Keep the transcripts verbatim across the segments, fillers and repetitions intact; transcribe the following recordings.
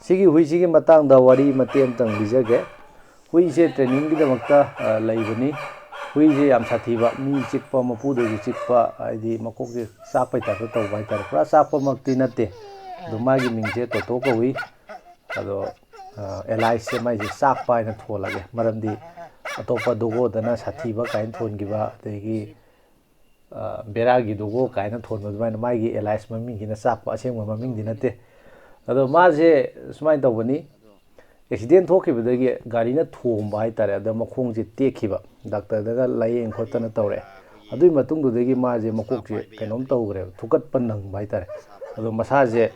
ꯁꯤꯒꯤ ꯍꯨꯏꯁꯤꯒꯤ ꯃꯇꯥꯡꯗ ꯋꯥꯔꯤ ꯃꯇꯦꯛ ꯑꯃꯇꯪ ꯂꯤꯖꯒꯦ꯫ ꯍꯨꯏꯁꯦ ꯇ꯭ꯔꯦꯅꯤꯡꯒꯤꯗꯃꯛꯇ ꯂꯩꯕꯅꯤ꯫ ꯍꯨꯏꯁꯦ ꯌꯥꯝ ꯁꯥꯊꯤꯕ, ꯃꯤ ꯆꯤꯛꯄ, ꯃꯄꯨꯗꯁꯨ ꯆꯤꯛꯄ, ꯍꯥꯏꯗꯤ ꯃꯀꯣꯛꯁꯦ ꯆꯥꯛꯄꯩ ꯇꯥꯏꯞꯇ ꯇꯧꯕ ꯍꯥꯏꯇꯥꯔꯦ꯫ ꯄꯨꯔꯥ ꯆꯥꯛꯄꯃꯛꯇꯤ ꯅꯠꯇꯦ꯫ ꯑꯗꯣ ꯃꯥꯒꯤ ꯃꯤꯡꯁꯦ ꯇꯣꯇꯣ ꯀꯧꯏ꯫ ꯑꯗꯣ ꯑꯦꯂꯥꯏꯁꯁꯦ ꯃꯥꯏꯁꯦ ꯆꯥꯛꯄ ꯍꯥꯏꯅ ꯊꯣꯜꯂꯒꯦ, ꯃꯔꯝꯗꯤ ꯑꯇꯣꯞꯄ ꯗꯣꯒꯣꯗꯅ ꯁꯥꯊꯤꯕ ꯀꯥꯏꯅ ꯊꯣꯟꯈꯤꯕ, ꯑꯗꯒꯤ ꯕꯦꯔꯥꯒꯤ ꯗꯣꯒꯣ ꯀꯥꯏꯅ ꯊꯣꯟꯕ ꯑꯗꯨꯃꯥꯏꯅ ꯃꯥꯒꯤ ꯑꯦꯂꯥꯏꯁ ꯃꯃꯤꯡꯁꯤꯅ ꯆꯥꯛꯄ, ꯑꯁꯦꯡꯕ ꯃꯃꯤꯡꯗꯤ ꯅꯠꯇꯦ꯫ ꯑꯗꯣ ꯃꯥꯁꯦ ꯁꯨꯃꯥꯏꯅ ꯇꯧꯕꯅꯤ, ꯑꯦꯛꯁꯤꯗꯦꯟ ꯊꯣꯛꯈꯤꯕꯗꯒꯤ ꯒꯥꯔꯤꯅ ꯊꯣꯝꯕ ꯍꯥꯏꯇꯥꯔꯦ, ꯑꯗ ꯃꯈꯣꯡꯁꯦ ꯇꯦꯛꯈꯤꯕ, ꯗꯥꯛꯇꯔꯗꯒ ꯂꯥꯏꯌꯦꯡ ꯈꯣꯠꯇꯅ ꯇꯧꯔꯦ꯫ ꯑꯗꯨꯒꯤ ꯃꯇꯨꯡꯗꯨꯗꯒꯤ ꯃꯥꯁꯦ ꯃꯀꯣꯛꯁꯦ ꯀꯩꯅꯣꯝ ꯇꯧꯈ꯭ꯔꯦꯕ, ꯊꯨꯀꯠꯄ ꯅꯪꯕ ꯍꯥꯏꯇꯥꯔꯦ꯫ ꯑꯗꯣ ꯃꯁꯥꯁꯦ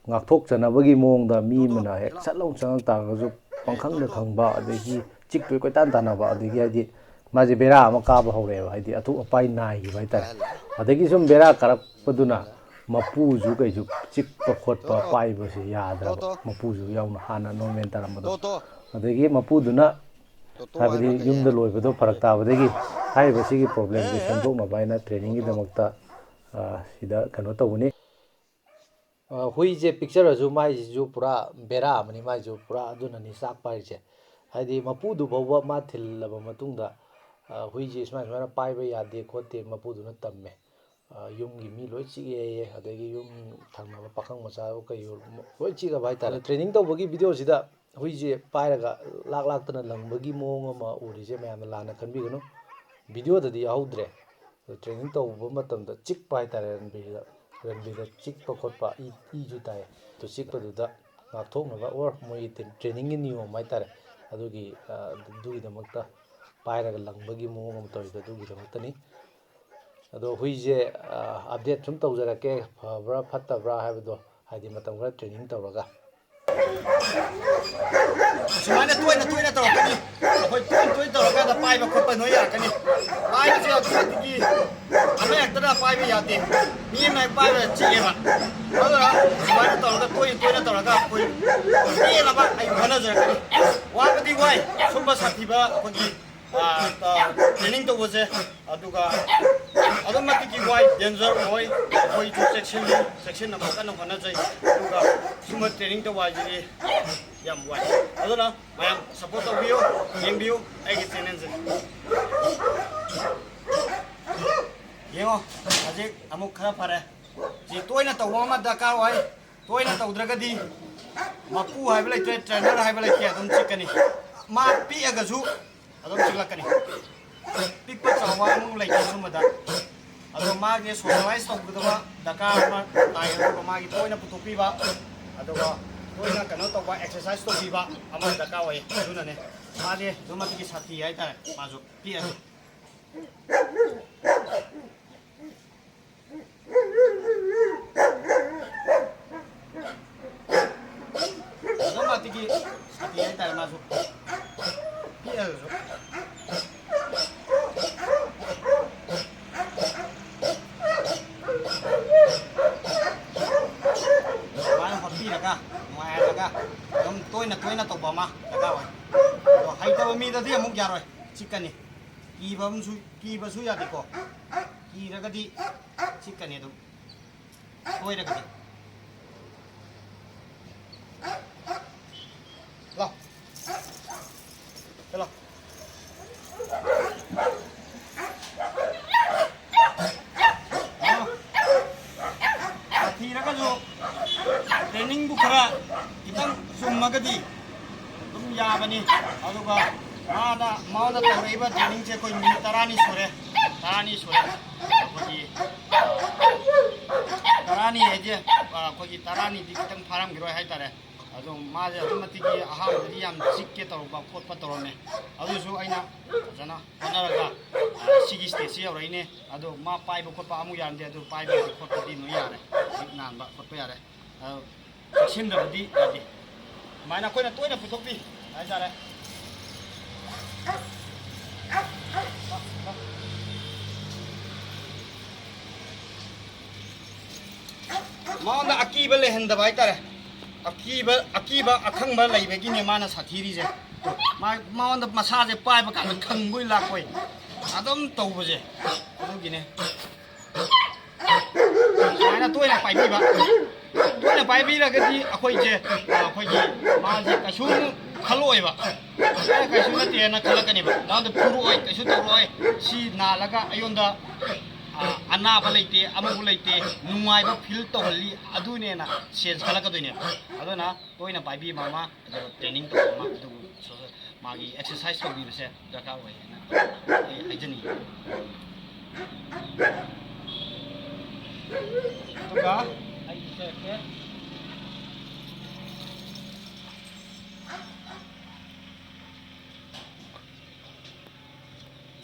ꯉꯥꯛꯊꯣꯛꯆꯅꯕꯒꯤ ꯃꯑꯣꯡꯗ ꯃꯤ ꯑꯃꯅ ꯍꯦꯛ ꯁꯠ ꯂꯥꯎꯅ ꯆꯪꯉꯛ ꯇꯥꯔꯒꯁꯨ ꯄꯪꯈꯪꯗ ꯈꯪꯕ, ꯑꯗꯒꯤ ꯆꯤꯛꯇꯣꯏ ꯀꯣꯏꯇꯥꯟ ꯇꯥꯟꯅꯕ, ꯑꯗꯒꯤ ꯍꯥꯏꯗꯤ ꯃꯥꯁꯦ ꯕꯦꯔꯥ ꯑꯃ ꯀꯥꯕ ꯍꯧꯔꯛꯑꯦꯕ, ꯍꯥꯏꯗꯤ ꯑꯇꯣꯞ ꯑꯄꯥꯏ ꯅꯥꯏꯈꯤꯕ ꯍꯥꯏꯇꯥꯔꯦ꯫ ꯑꯗꯒꯤ ꯁꯨꯝ ꯕꯦꯔꯥ ꯀꯥꯔꯛꯄꯗꯨꯅ ꯃꯄꯨꯁꯨ ꯀꯩꯁꯨ ꯆꯤꯛꯄ ꯈꯣꯠꯄ ꯄꯥꯏꯕꯁꯦ ꯌꯥꯗ꯭ꯔꯕ, ꯃꯄꯨꯁꯨ ꯌꯥꯎꯅ ꯍꯥꯟꯅ ꯅꯣꯔꯃꯦꯜ ꯇꯥꯔꯝꯕꯗꯣ꯫ ꯑꯗꯒꯤ ꯃꯄꯨꯗꯨꯅ ꯍꯥꯏꯕꯗꯤ ꯌꯨꯝꯗ ꯂꯣꯏꯕꯗꯣ ꯐꯔꯛ ꯇꯥꯕꯗꯒꯤ ꯍꯥꯏꯔꯤꯕ ꯁꯤꯒꯤ ꯄ꯭ꯔꯣꯕ꯭ꯂꯦꯝꯁꯦ ꯁꯦꯝꯗꯣꯛꯅꯕ ꯍꯥꯏꯅ ꯇ꯭ꯔꯦꯅꯤꯡꯒꯤꯗꯃꯛꯇ ꯁꯤꯗ ꯀꯩꯅꯣ ꯇꯧꯕꯅꯤ꯫ ꯍꯨꯏꯁꯦ ꯄꯤꯛꯆꯔꯁꯨ ꯃꯥꯏꯁꯤꯁꯨ ꯄꯨꯔꯥ ꯕꯦꯔꯥ ꯑꯃꯅꯤ, ꯃꯥꯏꯁꯨ ꯄꯨꯔꯥ ꯑꯗꯨꯅꯅꯤ ꯆꯥꯛꯄ ꯍꯥꯏꯁꯦ꯫ ꯍꯥꯏꯗꯤ ꯃꯄꯨꯗꯨ ꯐꯥꯎꯕ ꯃꯥ ꯊꯤꯜꯂꯕ ꯃꯇꯨꯡꯗ ꯍꯨꯏꯁꯦ ꯁꯨꯃꯥꯏ ꯁꯨꯃꯥꯏꯅ ꯄꯥꯏꯕ ꯌꯥꯗꯦ ꯈꯣꯠꯇꯦ ꯃꯄꯨꯗꯨꯅ ꯇꯝꯃꯦ꯫ ꯌꯨꯝꯒꯤ ꯃꯤ ꯂꯣꯏ ꯆꯤꯛꯑꯦꯌꯦ, ꯑꯗꯒꯤ ꯌꯨꯝ ꯊꯪꯅꯕ ꯄꯥꯈꯪ ꯃꯆꯥ ꯀꯩ ꯂꯣꯏ ꯆꯤꯛꯑꯕ ꯍꯥꯏꯇꯥꯔꯦ꯫ ꯇ꯭ꯔꯦꯅꯤꯡ ꯇꯧꯕꯒꯤ ꯚꯤꯗꯤꯑꯣꯁꯤꯗ ꯍꯨꯏꯁꯦ ꯄꯥꯏꯔꯒ ꯂꯥꯛ ꯂꯥꯛꯇꯅ ꯂꯪꯕꯒꯤ ꯃꯑꯣꯡ ꯑꯃ ꯎꯔꯤꯁꯦ ꯃꯌꯥꯝꯅ ꯂꯥꯟꯅ ꯈꯟꯕꯤꯒꯅꯨ꯫ ꯚꯤꯗꯤꯑꯣꯗꯗꯤ ꯌꯥꯎꯍꯧꯗ꯭ꯔꯦ꯫ ꯑꯗꯣ ꯇ꯭ꯔꯦꯅꯤꯡ ꯇꯧꯕ ꯃꯇꯝꯗ ꯆꯤꯛꯄ ꯍꯥꯏꯇꯥꯔꯦ, ꯔꯟꯕꯤꯔꯗ, ꯔꯟꯕꯤꯔꯗ ꯆꯤꯛꯄ ꯈꯣꯠꯄ, ꯏ, ꯏꯁꯨ ꯇꯥꯏ꯫ ꯑꯗꯨ ꯆꯤꯛꯄꯗꯨꯗ ꯉꯥꯛꯊꯣꯛꯅꯕ ꯑꯣꯔ ꯃꯣꯏꯒꯤ ꯇ꯭ꯔꯦ-, ꯇ꯭ꯔꯦꯅꯤꯡꯒꯤ ꯅꯤꯌꯣꯝ ꯍꯥꯏꯇꯥꯔꯦ, ꯑꯗꯨꯒꯤ, ꯑꯗꯨꯒꯤꯗꯃꯛꯇ ꯄꯥꯏꯔꯒ ꯂꯪꯕꯒꯤ ꯃꯑꯣꯡ ꯑꯃ ꯇꯧꯔꯤꯗꯣ ꯑꯗꯨꯒꯤꯗꯃꯛꯇꯅꯤ꯫ ꯑꯗꯣ ꯍꯨꯏꯁꯦ ꯑꯞꯗꯦꯠ ꯁꯨꯝ ꯇꯧꯖꯔꯛꯀꯦ, ꯐꯕ꯭ꯔꯥ ꯐꯠꯇꯕ꯭ꯔꯥ ꯍꯥꯏꯕꯗꯣ, ꯍꯥꯏꯗꯤ ꯃꯇꯝ ꯈꯔ ꯇ꯭ꯔꯦꯅꯤꯡ ꯇꯧꯔꯒ꯫ ꯁꯨꯃꯥꯏꯅ ꯇꯣꯏꯅ ꯇꯣꯏꯅ ꯇꯧꯔꯛꯀꯅꯤ꯫ ꯑꯩꯈꯣꯏ ꯇꯣꯏꯅ ꯇꯣꯏꯅ ꯇꯧꯔꯀꯥꯟꯗ ꯄꯥꯏꯕ ꯈꯣꯠꯄ ꯂꯣꯏ ꯌꯥꯔꯛꯀꯅꯤ꯫ ꯄꯥꯏꯕꯁꯦ ꯑꯗꯨꯒꯤ ꯑꯃ ꯍꯦꯛꯇꯅ ꯄꯥꯏꯕ ꯌꯥꯗꯦ꯫ ꯃꯤ ꯑꯃ ꯍꯦꯛ ꯄꯥꯏꯕꯗ ꯆꯤꯛꯑꯦꯕ꯫ ꯑꯗꯨꯅ ꯁꯨꯃꯥꯏꯅ ꯇꯧꯔꯒ ꯇꯣꯏꯅ ꯇꯣꯏꯅ ꯇꯧꯔꯒ ꯑꯩꯈꯣꯏ ꯄꯦꯟꯅꯕ ꯑꯩ ꯍꯣꯠꯅꯖꯔꯛꯀꯅꯤ꯫ ꯋꯥꯕꯗꯤ ꯋꯥꯏ꯫ ꯁꯨꯝꯕ ꯁꯥꯊꯤꯕ ꯑꯩꯈꯣꯏꯒꯤ ꯇ꯭ꯔꯦꯅꯤꯡ ꯇꯧꯕꯁꯦ꯫ ꯑꯗꯨꯒ ꯑꯗꯨꯝ ꯃꯇꯤꯛꯀꯤ ꯋꯥꯏ, ꯗꯦꯟꯖꯔ ꯑꯣꯏ꯫ ꯑꯩꯈꯣꯏꯁꯨ ꯆꯦꯛꯁꯤꯜꯂꯤ, ꯆꯦꯛꯁꯤꯟꯅꯕ ꯀꯟꯅ ꯍꯣꯠꯅꯖꯩ꯫ ꯑꯗꯨꯒ ꯁꯨꯝꯕ ꯇ꯭ꯔꯦꯅꯤꯡ ꯇꯧꯕ ꯍꯥꯏꯁꯤꯗꯤ ꯌꯥꯝ ꯋꯥꯏ꯫ ꯑꯗꯨꯅ ꯃꯌꯥꯝ ꯁꯞꯄꯣꯔꯠ ꯇꯧꯕꯤꯌꯨ, ꯌꯦꯡꯕꯤꯌꯨ ꯑꯩꯒꯤ ꯆꯦꯅꯦꯜꯁꯦ꯫ ꯌꯦꯡꯉꯣ, ꯍꯧꯖꯤꯛ ꯑꯃꯨꯛ ꯈꯔ ꯐꯔꯦ꯫ ꯁꯤ ꯇꯣꯏꯅ ꯇꯧꯕ ꯑꯃ ꯗꯔꯀꯥꯔ ꯑꯣꯏ꯫ ꯇꯣꯏꯅ ꯇꯧꯗ꯭ꯔꯒꯗꯤ ꯃꯄꯨ ꯍꯥꯏꯕ ꯂꯩꯇ꯭ꯔꯦ, ꯇ꯭ꯔꯦꯅꯔ ꯍꯥꯏꯕ ꯂꯩꯇꯦ, ꯑꯗꯨꯝ ꯆꯤꯛꯀꯅꯤ꯫ ꯃꯥ ꯄꯤꯛꯑꯒꯁꯨ ꯑꯗꯨꯝ ꯆꯤꯛꯂꯛꯀꯅꯤ꯫ ꯄꯤꯛꯄ ꯆꯥꯎꯕ ꯑꯃꯨꯛ ꯂꯩꯇꯦ ꯁꯨꯝꯕꯗ꯫ ꯑꯗꯣ ꯃꯥꯒꯤ ꯁꯣꯁꯤꯌꯦꯂꯥꯏꯁ ꯇꯧꯒꯗꯕ ꯗꯔꯀꯥꯔ ꯑꯃ ꯇꯥꯏ꯫ ꯑꯗꯨꯒ ꯃꯥꯒꯤ ꯇꯣꯏꯅ ꯄꯨꯊꯣꯛꯄꯤꯕ, ꯑꯗꯨꯒ ꯇꯣꯏꯅ ꯀꯩꯅꯣ ꯇꯧꯕ, ꯑꯦꯛꯁꯔꯁꯥꯏꯁ ꯇꯧꯕꯤꯕ ꯑꯃ ꯗꯔꯀꯥꯔ ꯑꯣꯏꯌꯦ꯫ ꯑꯗꯨꯅꯅꯦ ꯃꯥꯗꯤ ꯑꯗꯨꯝ ꯃꯇꯤꯛꯀꯤ ꯁꯥꯊꯤ ꯍꯥꯏꯇꯥꯔꯦ꯫ ꯃꯥꯁꯨ ꯄꯤꯛꯑꯁꯨ꯫ ꯑꯗꯨꯝ ꯃꯇꯤꯛꯀꯤ ꯁꯥꯊꯤ ꯍꯥꯏꯇꯥꯔꯦ ꯃꯥꯁꯨ꯫ ꯄꯤꯛꯑꯒꯁꯨ꯫ ꯁꯨꯃꯥꯏꯅ ꯍꯣꯠꯄꯤꯔꯒ, ꯅꯨꯡꯉꯥꯏꯍꯜꯂꯒ, ꯑꯗꯨꯝ ꯇꯣꯏꯅ ꯇꯣꯏꯅ ꯇꯧꯕ ꯑꯃ ꯗꯔꯀꯥꯔ ꯑꯣꯏ꯫ ꯑꯗꯣ ꯍꯩꯇꯕ ꯃꯤꯗꯗꯤ ꯑꯃꯨꯛ ꯌꯥꯔꯣꯏ, ꯆꯤꯛꯀꯅꯤ꯫ ꯀꯤꯕ ꯑꯃꯁꯨ, ꯀꯤꯕꯁꯨ ꯌꯥꯗꯦꯀꯣ꯫ ꯀꯤꯔꯒꯗꯤ ꯆꯤꯛꯀꯅꯤ ꯑꯗꯨꯝ꯫ ꯁꯣꯏꯔꯒꯗꯤ꯫ ꯂꯥꯎ꯫ ꯁꯤ ꯂꯥꯎ꯫ ꯁꯥꯊꯤꯔꯒꯁꯨ ꯇ꯭ꯔꯦꯅꯤꯡꯕꯨ ꯈꯔ ꯈꯤꯇꯪ ꯆꯨꯝꯃꯒꯗꯤ ꯑꯗꯨꯝ ꯌꯥꯕꯅꯤ꯫ ꯑꯗꯨꯒ ꯃꯥꯅ, ꯃꯉꯣꯟꯗ ꯇꯧꯔꯛꯏꯕ ꯇ꯭ꯔꯦꯅꯤꯡꯁꯦ ꯑꯩꯈꯣꯏ ꯅꯨꯃꯤꯠ ꯇꯔꯥꯅꯤ ꯁꯨꯔꯦ, ꯇꯔꯥꯅꯤ ꯁꯨꯔꯦ꯫ ꯑꯩꯈꯣꯏꯒꯤ ꯇꯔꯥꯅꯤ ꯍꯥꯏꯁꯦ, ꯑꯩꯈꯣꯏꯒꯤ ꯇꯔꯥꯅꯤꯗꯤ ꯈꯤꯇꯪ ꯐꯥꯔꯝꯈꯤꯔꯣꯏ ꯍꯥꯏꯇꯥꯔꯦ꯫ ꯑꯗꯣ ꯃꯥꯁꯦ ꯑꯗꯨꯝ ꯃꯇꯤꯛꯀꯤ ꯑꯍꯥꯟꯕꯗꯗꯤ ꯌꯥꯝ ꯆꯤꯛꯀꯦ ꯇꯧꯔꯛꯄ ꯈꯣꯠꯄ ꯇꯧꯔꯝꯃꯦ꯫ ꯑꯗꯨꯁꯨ ꯑꯩꯅ ꯐꯖꯅ ꯍꯣꯠꯅꯔꯒ, ꯑ, ꯁꯤꯒꯤ ꯁ꯭ꯇꯦꯖꯁꯤ ꯌꯧꯔꯛꯏꯅꯦ꯫ ꯑꯗꯣ ꯃꯥ ꯄꯥꯏꯕ ꯈꯣꯠꯄ ꯑꯃꯨꯛ ꯌꯥꯔꯝꯗꯦ, ꯑꯗꯨ ꯄꯥꯏꯕ ꯈꯣꯠꯄꯗꯤ ꯂꯣꯏ ꯌꯥꯔꯦ꯫ ꯍꯧꯖꯤꯛ ꯅꯥꯟꯕ ꯈꯣꯠꯄ ꯌꯥꯔꯦ꯫ ꯑꯗꯣ ꯆꯦꯛꯁꯤꯟꯗꯕꯗꯤ ꯌꯥꯗꯦ꯫ ꯑꯗꯨꯃꯥꯏꯅ ꯑꯩꯈꯣꯏꯅ ꯇꯣꯏꯅ ꯄꯨꯊꯣꯛꯄꯤ ꯍꯥꯏꯇꯥꯔꯦ꯫ ꯃꯉꯣꯟꯗ ꯑꯀꯤꯕ ꯂꯩꯍꯟꯗꯕ ꯍꯥꯏꯇꯥꯔꯦ꯫ ꯑꯀꯤꯕ, ꯑꯀꯤꯕ ꯑꯈꯪꯕ ꯂꯩꯕꯒꯤꯅꯦ ꯃꯥꯅ ꯁꯥꯊꯤꯔꯤꯁꯦ꯫ ꯃꯥ-, ꯃꯉꯣꯟꯗ ꯃꯁꯥꯁꯦ ꯄꯥꯏꯕ ꯀꯥꯟꯗ ꯈꯪꯕꯣꯏ ꯂꯥꯛꯄꯣꯏ ꯑꯗꯨꯝ ꯇꯧꯕꯁꯦ, ꯑꯗꯨꯒꯤꯅꯦ꯫ ꯁꯨꯃꯥꯏꯅ ꯇꯣꯏꯅ ꯄꯥꯏꯕꯤꯕ, ꯇꯣꯏꯅ ꯄꯥꯏꯕꯤꯔꯒꯗꯤ ꯑꯩꯈꯣꯏꯁꯦ, ꯑ, ꯑꯩꯈꯣꯏꯒꯤ ꯃꯥꯁꯦ ꯀꯩꯁꯨ ꯈꯜꯂꯛꯑꯣꯏꯕ꯫ "ꯑꯦ, ꯀꯩꯁꯨ ꯅꯠꯇꯦꯅ" ꯈꯜꯂꯛꯀꯅꯦꯕ꯫ ꯅꯉꯣꯟꯗ ꯐꯨꯔꯛꯑꯣꯏ, ꯀꯩꯁꯨ ꯇꯧꯔꯛꯑꯣꯏ꯫ ꯁꯤ ꯅꯥꯜꯂꯒ ꯑꯩꯉꯣꯟꯗ, ꯑ, ꯑꯅꯥꯕ ꯂꯩꯇꯦ, ꯑꯃꯕꯨ ꯂꯩꯇꯦ, ꯅꯨꯡꯉꯥꯏꯕ ꯐꯤꯜ ꯇꯧꯍꯜꯂꯤ, ꯑꯗꯨꯅꯦꯅ ꯁꯦꯟꯁ ꯈꯜꯂꯛꯀꯗꯣꯏꯅꯦꯕ꯫ ꯑꯗꯨꯅ ꯇꯣꯏꯅ ꯄꯥꯏꯕꯤꯕ ꯑꯃ, ꯑꯗꯨꯒ ꯇ꯭ꯔꯦꯅꯤꯡ ꯇꯧꯕ ꯑꯃ, ꯑꯗꯨꯕꯨ ꯁꯣ-, ꯃꯥꯒꯤ ꯑꯦꯛꯁꯔꯁꯥꯏꯁ ꯇꯧꯕꯤꯕꯁꯦ ꯗꯔꯀꯥꯔ ꯑꯣꯏ ꯍꯥꯏꯅ ꯑꯩ ꯍꯥꯏꯖꯅꯤꯡꯉꯤ꯫ ꯑꯗꯨꯒ ꯑꯩ ꯏꯖꯔꯛꯀꯦ꯫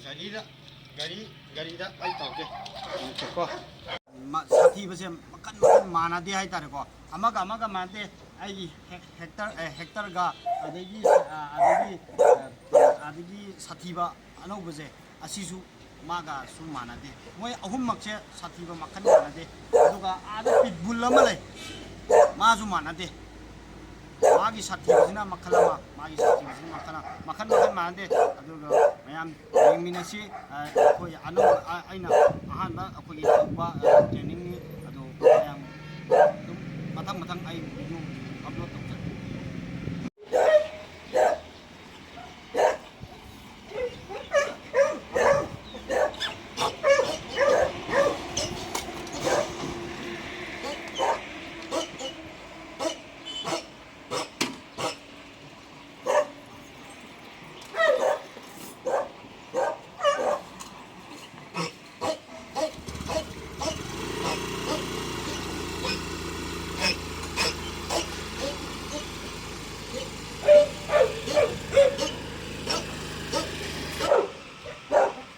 ꯒꯥꯔꯤꯗ, ꯒꯥꯔꯤ, ꯒꯥꯔꯤꯗ ꯑꯩ ꯇꯧꯔꯛꯀꯦ꯫ ꯌꯦꯡꯉꯛꯀꯦꯀꯣ꯫ ꯃ-, ꯁꯥꯊꯤꯕꯁꯦ ꯃꯈꯟ ꯃꯈꯟ ꯃꯥꯟꯅꯗꯦ ꯍꯥꯏꯇꯥꯔꯦꯀꯣ꯫ ꯑꯃꯒ ꯑꯃꯒ ꯃꯥꯟꯅꯗꯦ꯫ ꯑꯩꯒꯤ ꯍꯦꯛ-, ꯍꯦꯛꯇꯔ, ꯑꯦ, ꯍꯦꯛꯇꯔꯒ ꯑꯗꯒꯤ, ꯑ, ꯑꯗꯒꯤ, ꯑ, ꯑꯗꯒꯤ ꯁꯥꯊꯤꯕ ꯑꯅꯧꯕꯁꯦ, ꯑꯁꯤꯁꯨ ꯃꯥꯒꯁꯨ ꯃꯥꯟꯅꯗꯦ꯫ ꯃꯣꯏ ꯑꯍꯨꯝꯃꯛꯁꯦ ꯁꯥꯊꯤꯕ ꯃꯈꯜ ꯃꯥꯟꯅꯗꯦ꯫ ꯑꯗꯨꯒ ꯑꯥꯗ ꯄꯤꯠꯕꯨꯜ ꯑꯃ ꯂꯩ, ꯃꯥꯁꯨ ꯃꯥꯟꯅꯗꯦ꯫ ꯃꯥꯒꯤ ꯁꯥꯊꯤꯕꯁꯤꯅ ꯃꯈꯜ ꯑꯃ, ꯃꯥꯒꯤ ꯁꯥꯊꯤꯕꯁꯤꯅ ꯃꯈꯜ ꯑꯃ, ꯃꯈꯜ ꯃꯈꯜ ꯃꯥꯟꯅꯗꯦ꯫ ꯑꯗꯨꯒ ꯃꯌꯥꯝ ꯌꯦꯡꯃꯤꯟꯅꯁꯤ꯫ ꯑ, ꯑꯩꯈꯣꯏ ꯑꯅꯧꯕ, ꯑ, ꯑꯩꯅ ꯑꯍꯥꯟꯕ ꯑꯩꯈꯣꯏꯒꯤ ꯇꯧꯕ, ꯑ, ꯇ꯭ꯔꯦꯅꯤꯡꯅꯤ꯫ ꯑꯗꯨ ꯃꯌꯥꯝ ꯑꯗꯨꯝ ꯃꯊꯪ ꯃꯊꯪ ꯑꯩ ꯚꯤꯗꯤꯑꯣ ꯑꯞꯂꯣꯗ ꯇꯧꯖꯔꯛꯀꯦ꯫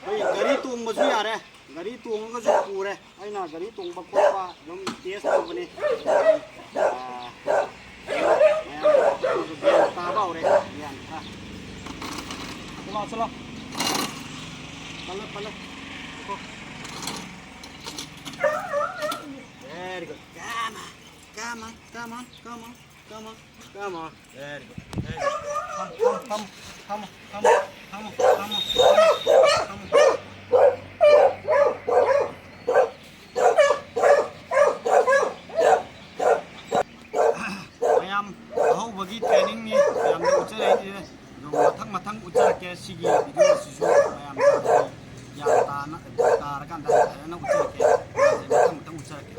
ꯑꯩꯈꯣꯏ ꯒꯥꯔꯤ ꯇꯣꯡꯕꯁꯨ ꯌꯥꯔꯦ, ꯒꯥꯔꯤ ꯇꯣꯡꯉꯒꯁꯨ ꯄꯨꯔꯦ꯫ ꯑꯩꯅ ꯒꯥꯔꯤ ꯇꯣꯡꯕ ꯈꯣꯠꯄ ꯑꯗꯨꯝ ꯇꯦꯁ ꯇꯧꯕꯅꯤ꯫ ꯑꯥ, ꯃꯌꯥꯝ ꯒ꯭ꯌꯥꯟ ꯇꯥꯕ ꯍꯧꯔꯦ, ꯒ꯭ꯌꯥꯟ ꯈꯔ꯫ ꯆꯠꯂꯣ, ꯆꯠꯂꯣ꯫ ꯄꯜꯂꯣ, ꯄꯜꯂꯣ꯫ Very good. Come on, come on, come on, come on. Come on, come on. Very good. Very good. Come, come, come, come, come, come, come, come, come, come. ꯃꯌꯥꯝ ꯑꯍꯧꯕꯒꯤ trainingꯅꯤ, ꯃꯌꯥꯝꯗ ꯎꯠꯆꯔꯛꯏꯁꯦ꯫ ꯑꯗꯨ ꯃꯊꯪ ꯃꯊꯪ ꯎꯠꯆꯔꯛꯀꯦ꯫ ꯁꯤꯒꯤ videoꯁꯤꯁꯨ ꯃꯌꯥꯝꯗ ꯒ꯭ꯌꯥꯟ ꯇꯥꯅ, ꯇꯥꯔꯀꯥꯟꯗ ꯐꯖꯅ ꯎꯠꯆꯔꯛꯀꯦ꯫ ꯃꯊꯪ ꯃꯊꯪ ꯎꯠꯆꯔꯛꯀꯦ꯫